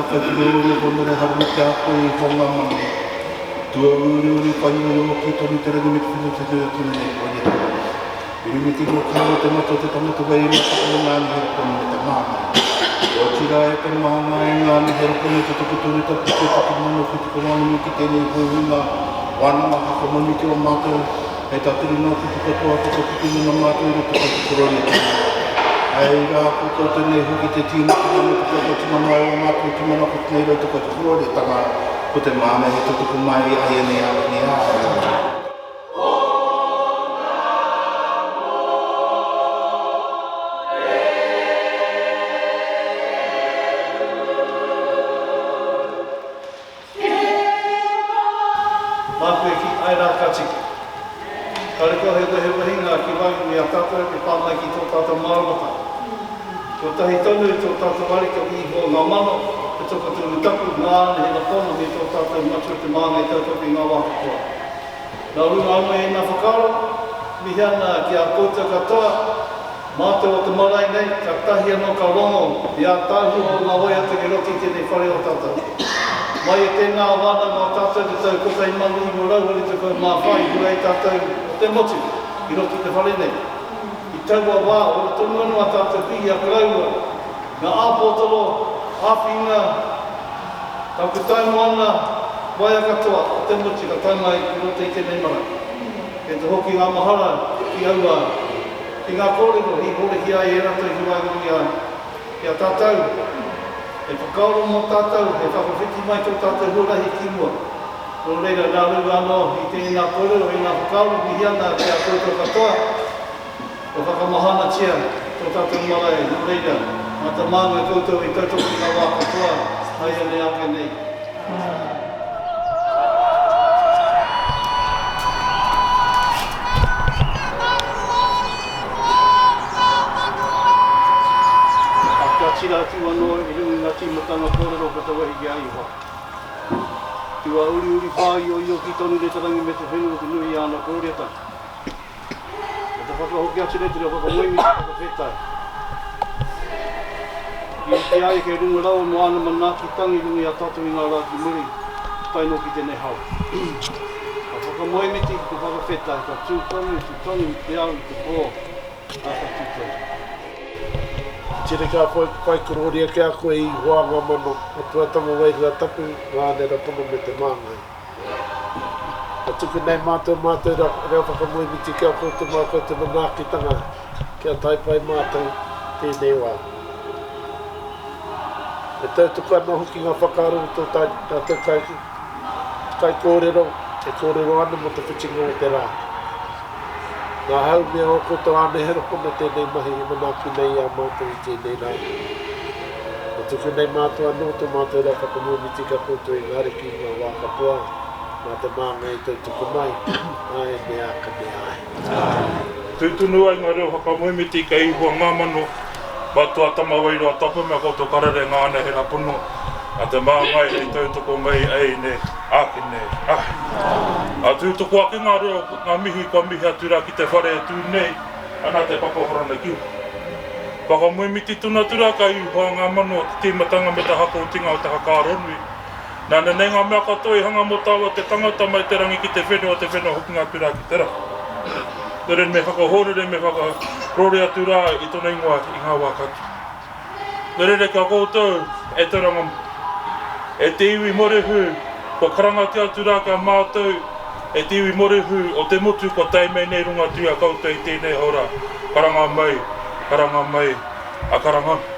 Ka tūroro honore haumi ki a koe i honga mana. Tuauriuri whaioi oki tonu te rangi me te whenua te whenua tonu nei koe nei tonu. I runga i te ingoa kaha o te mata o te tangata wairua tapu o ngā nehera pono me te māngai. Otirā e te māngai e ngā nehera pono te tokotoru tapu te takumano ki te kawanumi ki tēnei huihuinga wānanga whakamoemiti o mātou Hei tā te runga kupu katoa whakaputunga na mātou i roto ki te koroniatanga. Hei rā ko koutou nei hoki te tīmatanga me te whakaotinga mai o mātou tūmanako ki nei roto ki te koroniatanga, ko te māna he tautoko mai aianei ākene ā. Māku e kī, āe rā, ka tika. Karekau he wehewehenga ki waenganui i a tātou e pā mai ki tō tātou māramatanga. Kotahi tonu tō tātou Ariki o Ihowa ngā mano, te tokotoru tapu, ngā anahera pono me tō tātou Matua te Māngai tautoko i ngā wā katoa. Nā runga anō i ēnā whakaaro, mihi ana ki a koutou katoa, Mātou o te marae nei, katahi anō ka rongo i ātaahua o ngā waiata kei roto i tēnei whare o tātou. Mai i tēnā wānanga o tātou te tau 1984 i hura ai tātou o te motu i roto i te whare nei. I taua wā, ora tonu anō a tātou pihi a koroua, ngā āpōtoro, āwhina, taku taimoana, waea katoa o te motu ka tae mai ki roto i tēnei marae. Kei te hoki ngā mahara ki aua, ki ngā kōrero i hōrehia ai e rātou ki waenganui a, ki a tātou, hei whakaaro mō tātou, hei whakawhiti mai tō tātou huarahi ki mua. Nō reira, nā runga anō i tēnā kōrero, ēnā whakaaro, mihi ana ki a koutou katoa, kua whakamahanatia tō tātou marae, nō reira, mā te māngai koutou e tautoko i ngā wā katoa, āianei ake nei. Ā, kia tira atu anō i runga i ngā tīmatanga kōrero ko te wehi ki a Ihowa. Tuauriuri whāioio ki tonu nei te rangi me te whenua te nui i āna kōriatanga. Ko te whakahoki atu nei te reo whakamoemiti whakawhetai. I rite ai kei runga rawa mō āna manaakitanga i runga i a tātou i ngā rā ki muri, tae noa ki tēnei hao. Ka whakamoemiti, ka whakawhetai, ka tū tonu, tū tonu i te ao, i te pō, ā, ka tū tonu. Tiri ka whai korōria ki a koe i hoa ngā mano, Atuatanga Wairua Tapu, ngā anera pono me te māngai. Ka tuku nei mātou mātou reo whakamoemiti ki a koutou mā koutou manaakitanga kia tae pai mātou tēnei wā. E tautoko ana hoki ngā whakaaro o tō tātou kaikōrero e kōrero ana mō te whitinga o te rā. Nā hau me ō koutou āneherahona tēnei mahi e manaaki nei i a mātou i tēnei rā. Ka tuku nei mātou anō tō mātou reo whakamoemiti ki a koutou i ngā ariki i ngā wā katoa, mā te māngai e tautoko mai, āe me āka me āe. Tūtunu ai ngā reo whakamoemiti kei Ihowa ngā mano, Matua Tama Wairua Tapu me koutou karere ngā anahera pono, a te māngai hei tautoko mai ēine, ākene, āe. Ā, tūtoko ake ngā reo, ngā mihi kua mihi atu rā ki te whare e tū nei, ana te papa horana ki uta. Whakamoemiti tonu atu rā ka Ihowa ngā mano o te tīmatanga me te hakaotinga o te haka-aronui. Nāna nei ngā mea katoa i hanga mō tāua te tangata mai te rangi ki te whenua, te whenua hokinga atu rā ki te rangi. Nō reira me whakahōnore, me whakarore atu rā i tōna ingoa i ngā wā katoa. Nō reira ki a koutou, e Tauranga, e te iwi morehu, kua karangatia atu rā ki a mātou, e te iwi morehu o te motu kua tae mai nei runga atu i a koutou i tēnei hora, karanga mai, karanga mai, a karanga mai.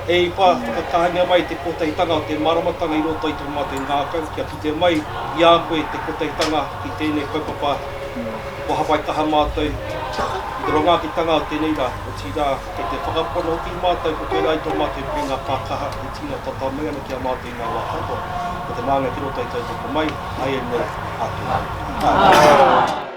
E Ihowa, whakakahangia mai te kotahitanga o te māramatanga i roto i tō mātou ngākau, kia kite mai i a koe te kotahitanga ki tēnei kaupapa kua hāpai kaha mātou i te rongoākitanga o tēnei rā, otirā, kei te whakapono hoki mātou ko koe rā i tō mātou piringa pākaha e tino tata mai ana ki a mātou i ngā wā katoa. Ko te māngai ki roto i tautoko mai, āianei, āke nei. Āe.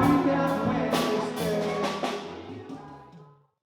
Te